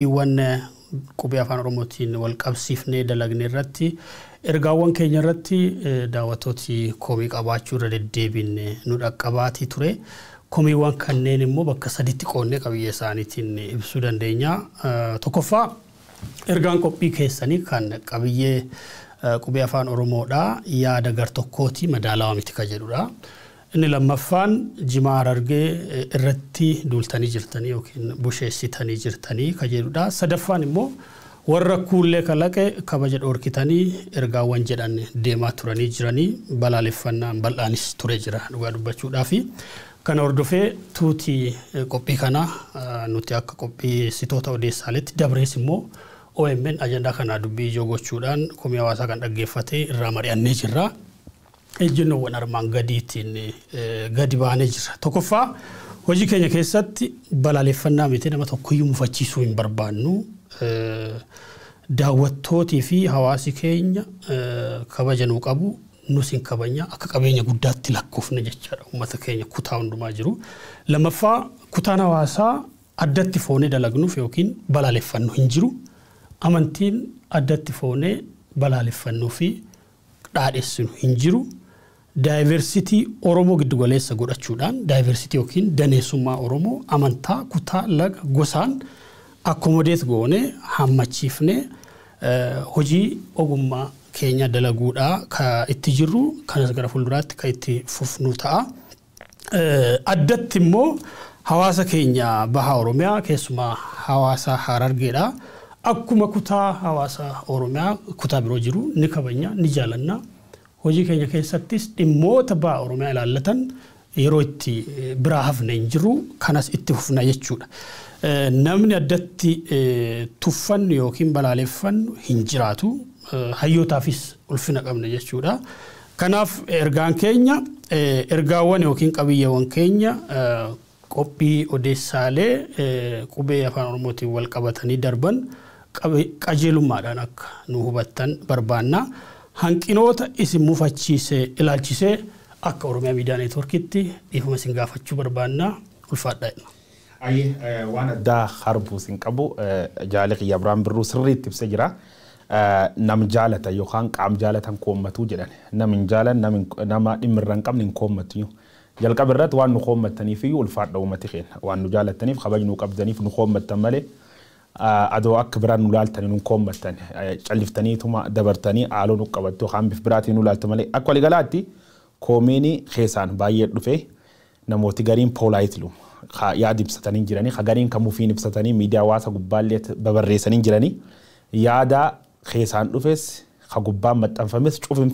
Qophiiwwan qubee Afaan Oromootiin wal qabsiifnee dalagne irratti, ergaawwan keenya irratti daawwattooti komii qabaachuu irra deddeebiin nu dhaqqabaatii ture. Komiiwwan kanneen immoo bakka saditti qoonnee qabiyyee isaaniitiin ibsuu dandeenya. Tokkoffaa, ergaan qophii keessanii kan qabiyyee qubee Afaan Oromoodhaa yaada gar tokkooti, madaalawaa miti ka jedhudha. Inni lammaffaan, jimaa Harargee irratti duultanii jirtanii yookiin busheessitanii jirtanii ka jedhudha. Sadaffaan immoo, warra kuullee kalaqe kabaja dhoorkitanii ergaawwan jedhan deemaa turanii jiranii, balaaleffannaan bal'aanis ture jira dhugaa dubbachuudhaafi. Kana hordofee tuuti qophii kana nuti akka qophiisitoota odeessaaleetti dabrees immoo OMN ajandaa kana dubbii ijoo gochuudhaan komii hawaasaa kan dhaggeeffatee irraa mari'annee jirra. Ejjennoowwan armaan gadiitiin gadi baanee jira. Tokkoffaa, hojii keenya keessatti balaaleffannaa miti nama tokkoyyuu mufachiisuu hin barbaannu. Daawwattootii fi hawaasi keenya kabaja nuu qabu, nus hin kabanya, akka qabeenya guddaatti lakkoofne jechaadha uummata keenya kutaa hundumaa jiru. Lammaffaa, kutaan hawaasaa addatti foonee dalagnuuf yookiin balaaleffannu hin jiru. Amantiin addatti foonee balaaleffannuu fi dhaadhessinu hin jiru. Diversity Oromoo giddugaleessa godhachuudhaan, diversity yookiin daneessummaa Oromoo amantaa, kutaa, laga, gosaan accommodate goonee hammachiifnee hojii ogummaa keenya dalaguudhaa ka itti jirru, kanas gara fuulduraatti ka itti fufnu ta'a. Addatti immoo hawaasa keenya baha Oromiyaa, keessumaa hawaasa Harargeedha. Akkuma kutaa hawaasa Oromiyaa kutaa biroo jiru ni kabanya, ni jaalanna. Hojii keenya keessattis dhimmoota baha Oromiyaa ilaallatan yeroo itti biraa hafne hin jiru, kanas itti fufna jechuudha. Namni addatti tuffannu yookiin balaaleffannu hin jiraatu. Hayyootaafis ulfina qabna jechuudha. Kanaaf ergaan keenya, ergaawwan yookiin qabiyyeewwan keenya qophii odeessaalee qubee Afaan Oromootiin wal qabatanii darban qajeelummaadhaan akka nu hubattan barbaanna. Hanqinoota isin mufachiise ilaalchisee akka Oromiyaa Miidiyaa Neetworkitti dhiifama isin gaafachuu barbaanna. Ulfaadhaa. Ayyee, waan addaa harbuus hin qabu, jaali qiyya Biraan Birruu sirriitti ibsee jira. Nam jaalatan yookaan qaam jaalatan koommatuu jedhan. Nam hin jaalan, nama dhimma irra hin qabne hin koommattu. Jalqaba irratti waan nu koommattaniif iyyuu ulfaadha uummati keenya. Waan nu jaalattaniif, kabajni nu qabdaniif nu koommattan malee adoo akka biraan nu laaltanii nu koommattan, calliftaniituma dabartanii haaloo nu qabattu yookaan bif biraatiin nu laaltu malee, akka waliigalaatti koomiin keessaan baay'ee dhufe. Namooti gariin politely yaada ibsatanii jiranii, ka gariin kan mufiin ibsatanii miidiyaa hawaasa gubbaallee babarreessanii jiranii, yaada keessaan dhufes ka gubbaan maxxanfames cufin.